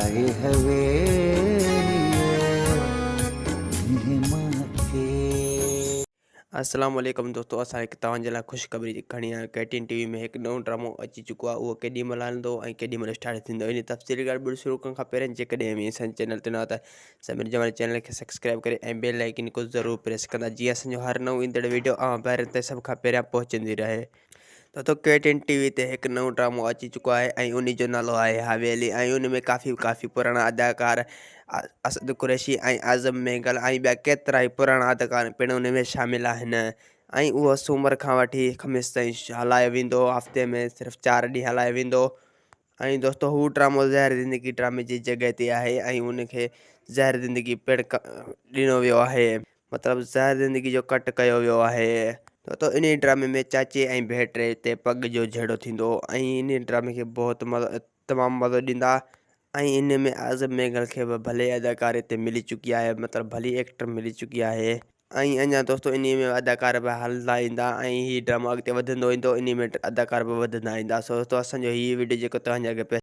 آهي حويليء ۾ مان کي. السلام عليڪم دوستو اسان هڪ توهان جي لاء خوشخبري کڻي آيا آهيون ڪي ٽي اين ٽي وي ۾ هڪ نئون ڊرامو اچي چڪو آهي اهو ڪيڏي مهل هلندو ۽ ڪيڏي مهل اسٽارٽ ٿيندو ان تفصيلي ڳالهه ٻولهه شروع ڪرڻ کان پهرين جيڪڏهن اوهين اسان جي چينل تي نوان ته سمير جمالي چينل کي سبسڪرائب ڪري ۽ بيل آئيڪن کي ضرور پريس ڪندا جيئن اسان جو هر نئون ايندڙ ويڊيو اوهان ڀائرن تائين سڀ کان پهريان پهچندي رهي. ته ڪي ٽي اين ٽي وي تي هڪ نئون ڊرامو اچي چڪو آهي ۽ انهي جو نالو آهي حويلي ۽ ان ۾ ڪافي ڪافي پراڻا اداڪار اسد قريشي ۽ اعظم مينگل ۽ ٻيا ڪيترا ئي پراڻا اداڪار پڻ ان ۾ شامل آهن ۽ اهو سومر کان وٺي خميس تائين هلايو ويندو هفتي ۾ صرف چار ڏينهن هلايو ويندو ۽ دوستو هو ڊرامو زهر زندگي ڊرامي جي جڳهه تي آهي ۽ ان کي زهر زندگي پڻ ڏنو ويو آهي مطلب زهر زندگي جو ڪٽ ڪيو ويو آهي. تو انهي ڊرامي ۾ چاچي ۽ ڀيٽري تي پڳ جو جهيڙو ٿيندو ۽ انهي ڊرامي کي بهت مزو تمام مزو ڏيندا ۽ انهي ۾ اعظم مينگل کي به ڀلي اداڪاري تي ملي چڪي آهي مطلب ڀلي ايڪٽر ملي چڪي آهي ۽ اڃا دوستو انهي ۾ اداڪار به هلندا ايندا ۽ هي ڊرامو اڳتي وڌندو ايندو انهي ۾ اداڪار به وڌندا ايندا سو دوستو اسان جو هي وڊيو جيڪو توهان جي اڳ پيش.